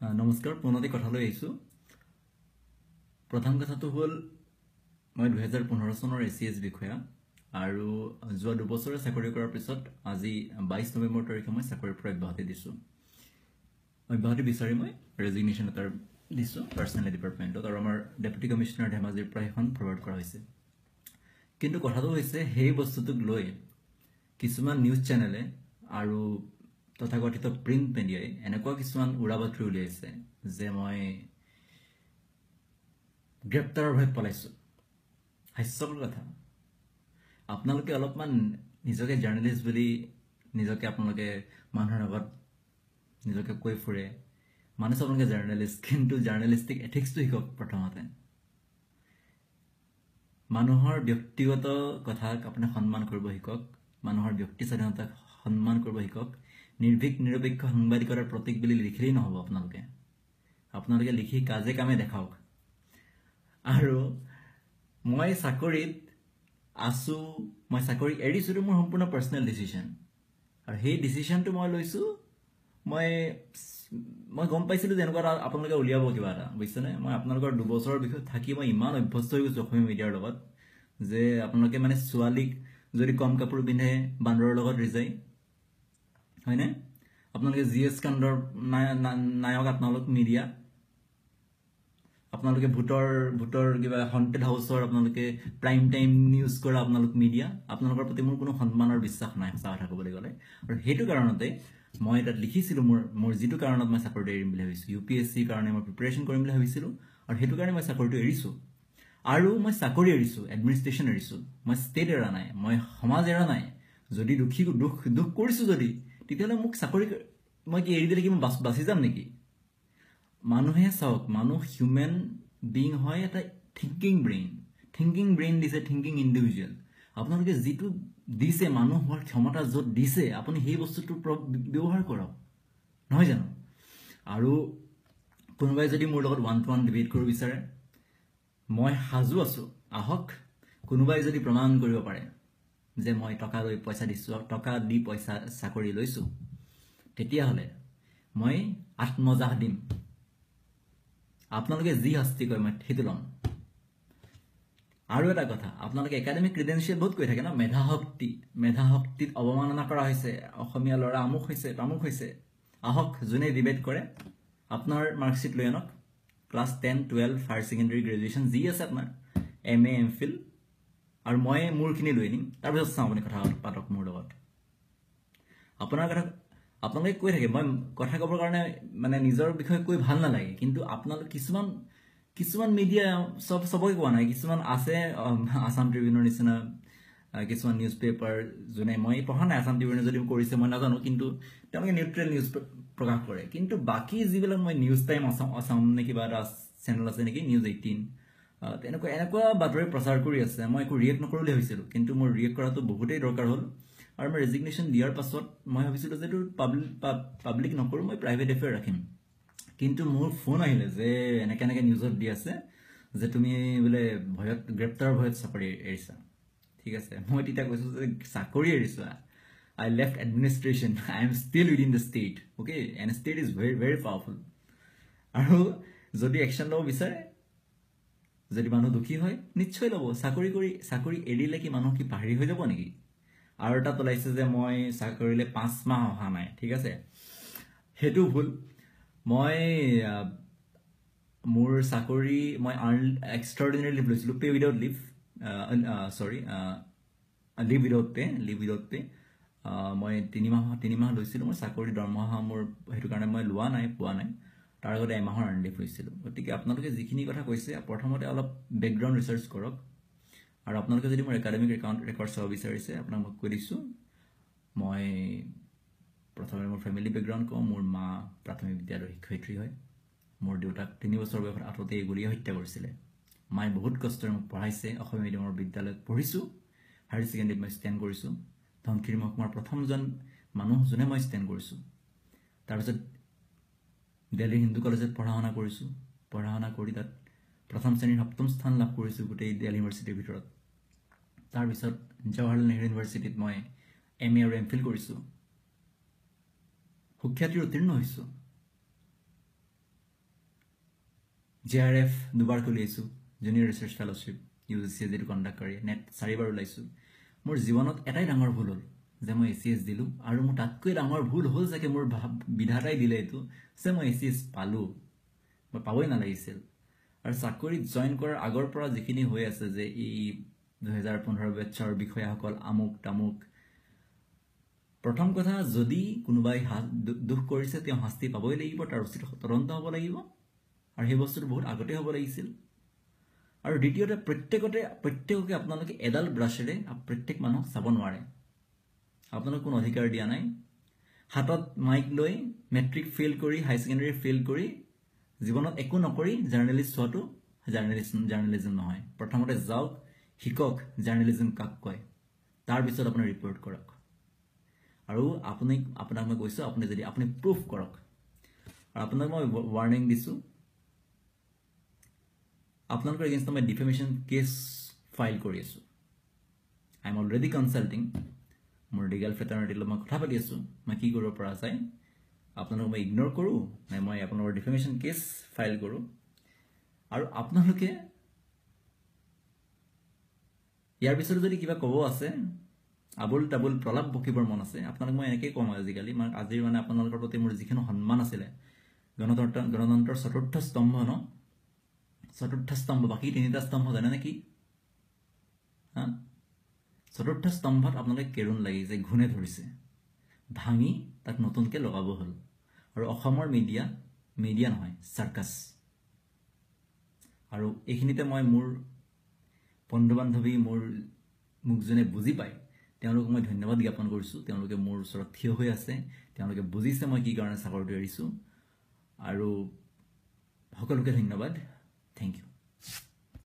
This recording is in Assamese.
নমস্কাৰ, পোনতে কথালৈ আহিছোঁ। প্ৰথম কথাটো হ'ল, মই 2015 চনৰ ACS বিষয়া আৰু যোৱা 2 বছৰে চাকৰি কৰাৰ পিছত আজি 22 নৱেম্বৰ তাৰিখে মই চাকৰিৰ পৰা অব্যাহতি দিছোঁ। অব্যাহতি বিচাৰি মই ৰেজিগনেশ্যন লেটাৰ দিছোঁ পাৰ্চনেল ডিপাৰ্টমেণ্টত আৰু আমাৰ ডেপুটি কমিশ্যনাৰ ধেমাজিৰ পৰা সেইখন ফৰৱাৰ্ড কৰা হৈছে। কিন্তু কথাটো হৈছে, সেই বস্তুটোক লৈ কিছুমান নিউজ চেনেলে আৰু তথাকথিত প্ৰিণ্ট মিডিয়াই এনেকুৱা কিছুমান উৰা বাতৰি উলিয়াইছে যে মই গ্ৰেপ্তাৰৰ ভয়ত পলাইছোঁ। হাস্যকৰ কথা। আপোনালোকে অলপমান নিজকে জাৰ্নেলিষ্ট বুলি নিজকে আপোনালোকে মানুহৰ আগত নিজকে কৈ ফুৰে, মানিছোঁ আপোনালোকে জাৰ্নেলিষ্ট, কিন্তু জাৰ্নেলিষ্টিক এথিক্সটো শিকক প্ৰথমতে। মানুহৰ ব্যক্তিগত কথাক আপুনি সন্মান কৰিব শিকক, মানুহৰ ব্যক্তি স্বাধীনতাক সন্মান কৰিব শিকক। নিৰ্ভীক নিৰপেক্ষ সাংবাদিকতাৰ প্ৰতীক বুলি লিখিলেই নহ'ব। আপোনালোকে লিখি কাজে কামে দেখাওক। আৰু মই চাকৰিত আছোঁ, মই চাকৰি এৰিছোঁ, এইটো মোৰ সম্পূৰ্ণ পাৰ্চনেল ডিচিশ্যন আৰু সেই ডিচিশ্যনটো মই লৈছোঁ। মই গম পাইছিলোঁ যে এনেকুৱা এটা আপোনালোকে উলিয়াব কিবা এটা, বুজিছেনে? মই আপোনালোকৰ 2 বছৰৰ বিষয়ত থাকি মই ইমান অভ্যস্ত হৈ গৈছোঁ অসমীয়া মিডিয়াৰ লগত যে আপোনালোকে মানে ছোৱালীক যদি কম কাপোৰ পিন্ধে বান্দৰৰ লগত ৰিজাই, হয়নে? আপোনালোকে GS কাণ্ডৰ নায়ক আপোনালোক মিডিয়া। আপোনালোকে ভূতৰ কিবা হণ্টেড হাউচৰ আপোনালোকে প্ৰাইম টাইম নিউজ কৰা আপোনালোক মিডিয়া। আপোনালোকৰ প্ৰতি মোৰ কোনো সন্মানৰ বিশ্বাস নাই, সঁচা কথা ক'বলৈ গ'লে। আৰু সেইটো কাৰণতে মই তাত লিখিছিলোঁ, মোৰ যিটো কাৰণত মই চাকৰিটো এৰিম বুলি ভাবিছোঁ, UPSCৰ কাৰণে মই প্ৰিপেৰেশ্যন কৰিম বুলি ভাবিছিলোঁ আৰু সেইটো কাৰণে মই চাকৰিটো এৰিছোঁ। আৰু মই চাকৰি এৰিছোঁ, এডমিনিষ্ট্ৰেশ্যন এৰিছোঁ, মই ষ্টেট এৰা নাই, মই সমাজ এৰা নাই। যদি দুখী দুখ দুখ কৰিছোঁ যদি, তেতিয়াহ'লে মোক চাকৰি মই কি এৰি দিলে কি মই বাচি যাম নেকি? মানুহে চাওক, মানুহ হিউমেন বিং হয় এটা থিংকিং ব্ৰেইন। থিংকিং ব্ৰেইন দিছে, থিংকিং ইণ্ডিভিজুৱেল। আপোনালোকে যিটো দিছে, মানুহ হোৱাৰ ক্ষমতা য'ত দিছে, আপুনি সেই বস্তুটোৰ ব্যৱহাৰ কৰক, নহয় জানো? আৰু কোনোবাই যদি মোৰ লগত ওৱান টু ওৱান ডিবেট কৰিব বিচাৰে, মই সাজু আছোঁ, আহক। কোনোবাই যদি প্ৰমাণ কৰিব পাৰে যে মই টকা লৈ পইচা দিছোঁ, টকা দি পইচা চাকৰি লৈছোঁ, তেতিয়াহ'লে মই আত্মজাহ দিম। আপোনালোকে যি শাস্তি কয় মই সেইটো ল'ম। আৰু এটা কথা, আপোনালোকে একাডেমিক ক্ৰিডেঞ্চিয়েল বহুত কৈ থাকে ন, মেধা শক্তি, মেধা শক্তিত অৱমাননা কৰা হৈছে, অসমীয়া ল'ৰা আমুক হৈছে, তামুক হৈছে। আহক, যোনে ডিবেট কৰে, আপোনাৰ মাৰ্কশ্বিট লৈ আনক, ক্লাছ 10, 12, হায়াৰ ছেকেণ্ডেৰী, গ্ৰেজুৱেশ্যন যি আছে আপোনাৰ, MA, M Phil, আৰু মই মোৰখিনি লৈ আনিম। তাৰপিছত চাওঁ, আপুনি কথা পাতক মোৰ লগত। আপোনাৰ কথা আপোনালোকে কৈ থাকে, মই কথা ক'বৰ কাৰণে মানে নিজৰ বিষয়ে কৈ ভাল নালাগে, কিন্তু আপোনালোক কিছুমান কিছুমান মিডিয়া, চবকে কোৱা নাই, কিছুমান আছে আছাম ট্ৰিবিউনৰ নিচিনা কিছুমান নিউজ পেপাৰ, যোনে, মই পঢ়া নাই, আছাম ট্ৰিবিউনে যদি কৰিছে মই নাজানো, কিন্তু তেওঁলোকে নিউট্ৰেল নিউজ প্ৰকাশ কৰে। কিন্তু বাকী যিবিলাক মই নিউজ টাইম আছাম আছাম নে কিবা এটা চেনেল আছে নেকি, নিউজ 18, তেনেকুৱা এনেকুৱা বাতৰি প্ৰচাৰ কৰি আছে। মই একো ৰিয়েক্ট নকৰোঁ বুলি ভাবিছিলোঁ, কিন্তু মোৰ ৰিয়েক্ট কৰাটো বহুতেই দৰকাৰ হ'ল। আৰু মই ৰেজিগনেশ্যন দিয়াৰ পাছত মই ভাবিছিলোঁ যে এইটো পাব্লিক নকৰোঁ, মই প্ৰাইভেট এফেয়াৰ ৰাখিম। কিন্তু মোৰ ফোন আহিলে যে এনেকৈ এনেকৈ নিউজত দি আছে যে তুমি বোলে ভয়ত, গ্ৰেপ্তাৰৰ ভয়ত চাকৰি এৰিছা। ঠিক আছে, মই তেতিয়া কৈছোঁ যে চাকৰি এৰিছোঁ, I left administration, I am still within the state, okay, and state is very very powerful. আৰু যদি একশ্যন ল'ব বিচাৰে, যদি মানুহ দুখী হয়, নিশ্চয় ল'ব। চাকৰি কৰি চাকৰি এৰিলে কি মানুহ কি পাহৰি হৈ যাব নেকি? আৰু তাত ওলাইছে যে মই চাকৰিলৈ 5 মাহ অহা নাই। ঠিক আছে, সেইটো ভুল। মই মোৰ চাকৰি মই আৰ্ণ এক্সট্ৰাঅৰ্ডিনাৰী লিভ লৈছিলোঁ, pay without leave, sorry, leave without pay, leave without pay. মই 3 মাহ লৈছিলোঁ। মই চাকৰি দৰমহা মোৰ সেইটো কাৰণে মই লোৱা নাই, পোৱা নাই। তাৰ আগতে এমাহৰ আৰ্ণ লিভ লৈছিলোঁ। গতিকে আপোনালোকে যিখিনি কথা কৈছে, প্ৰথমতে অলপ বেকগ্ৰাউণ্ড ৰিচাৰ্চ কৰক। আৰু আপোনালোকে যদি মোৰ একাডেমিক ৰেকৰ্ড চাব বিচাৰিছে, আপোনাক মই কৈ দিছোঁ। মই প্ৰথমে মোৰ ফেমিলি বেকগ্ৰাউণ্ড কওঁ। মোৰ মা প্ৰাথমিক বিদ্যালয়ৰ শিক্ষয়িত্ৰী হয়। মোৰ দেউতাক 3 বছৰ বয়সত আঁততে গুলীয়াই হত্যা কৰিছিলে। মায়ে বহুত কষ্টৰে মোক পঢ়াইছে। অসমীয়া মিডিয়ামৰ বিদ্যালয়ত পঢ়িছোঁ। হায়াৰ ছেকেণ্ডেৰীত মই ষ্টেণ্ড কৰিছোঁ। ধনশিৰি মহকুমাৰ প্ৰথমজন মানুহ যোনে মই ষ্টেণ্ড কৰিছোঁ। তাৰপিছত দেলহিৰ হিন্দু কলেজত পঢ়া শুনা কৰিছোঁ। পঢ়া শুনা কৰি তাত প্ৰথম শ্ৰেণীৰ সপ্তম স্থান লাভ কৰিছোঁ গোটেই দেলহি ইউনিভাৰ্চিটিৰ ভিতৰত। তাৰপিছত জৱাহৰলাল নেহৰু ইউনিভাৰ্চিটিত মই MA আৰু MPhil কৰিছোঁ, সুখ্যাতিৰ উত্তীৰ্ণ হৈছোঁ। JRF দুবাৰকৈ উলিয়াইছোঁ, জুনিয়ৰ ৰিচাৰ্চ ফেল'শ্বিপ UGC যিটো কণ্ডাক্ট কৰে, নেট 4বাৰ ওলাইছোঁ। মোৰ জীৱনত এটাই ডাঙৰ ভুল হ'ল যে মই ACS দিলোঁ, আৰু মোৰ তাতকৈ ডাঙৰ ভুল হ'ল চাগে মোৰ বিধাতাই দিলে এইটো যে মই ACS পালোঁ, মই পাবই নালাগিছিল। আৰু চাকৰিত জইন কৰাৰ আগৰ পৰা যিখিনি হৈ আছে যে এই 2015 বেটছৰ বিষয়াসকল আমুক তামুক, প্ৰথম কথা যদি কোনোবাই দোষ কৰিছে তেওঁ শাস্তি পাবই লাগিব, তাৰ উচিত তদন্ত হ'ব লাগিব, আৰু সেই বস্তুটো বহুত আগতে হ'ব লাগিছিল। আৰু দ্বিতীয়তে প্ৰত্যেককে আপোনালোকে এডাল ব্ৰাছেৰে প্ৰত্যেক মানুহক চাব নোৱাৰে, আপোনালোক কোনো অধিকাৰ দিয়া নাই। হাতত মাইক লৈ মেট্ৰিক ফেইল কৰি, হাই ছেকেণ্ডেৰী ফেইল কৰি, জীৱনত একো নকৰি জাৰ্নেলিষ্ট হোৱাটো জাৰ্নেলিজম নহয়। প্ৰথমতে যাওক, শিকক জাৰ্নেলিজম কাক কয়, তাৰপিছত আপুনি ৰিপৰ্ট কৰক। আৰু আপোনাক মই কৈছোঁ, আপুনি যদি আপুনি প্ৰুফ কৰক। আৰু আপোনাক মই ৱাৰ্ণিং দিছোঁ, আপোনালোকৰ এগেইনষ্ট মই ডিফেমেশ্যন কেছ ফাইল কৰি আছোঁ। I am already consulting, মোৰ লিগেল ফ্ৰেটাৰ্নিটিৰ লগত মই কথা পাতি আছোঁ, মই কি কৰিব পৰা যায়। আপোনালোকক মই ইগন'ৰ কৰোঁ নে মই আপোনালোকৰ ডিফেমেশ্যন কেছ ফাইল কৰোঁ? আৰু আপোনালোকে ইয়াৰ পিছতো যদি কিবা ক'ব আছে, আবুল তাবুল প্ৰলাপ বকিবৰ মন আছে, আপোনালোক মই এনেকেই কওঁ আজিকালি। মই আজিৰ মানে আপোনালোকৰ প্ৰতি মোৰ যিখিনি সন্মান আছিলে, গণতন্ত্ৰৰ চতুৰ্থ স্তম্ভ ন, চতুৰ্থ স্তম্ভ, বাকী তিনিটা স্তম্ভ জানে নেকি? হা, চতুৰ্থ স্তম্ভত আপোনালোকে কেৰুণ লাগিছে, ঘূণে ধৰিছে, ভাঙি তাক নতুনকৈ লগাব হ'ল। আৰু অসমৰ মিডিয়া মিডিয়া নহয়, চাৰ্কাছ। আৰু এইখিনিতে মই মোৰ বন্ধু বান্ধৱী, মোক যোনে বুজি পায় তেওঁলোকক মই ধন্যবাদ জ্ঞাপন কৰিছোঁ। তেওঁলোকে মোৰ ওচৰত থিয় হৈ আছে, তেওঁলোকে বুজিছে মই কি কাৰণে চাকৰিটো এৰিছোঁ। আৰু সকলোকে ধন্যবাদ।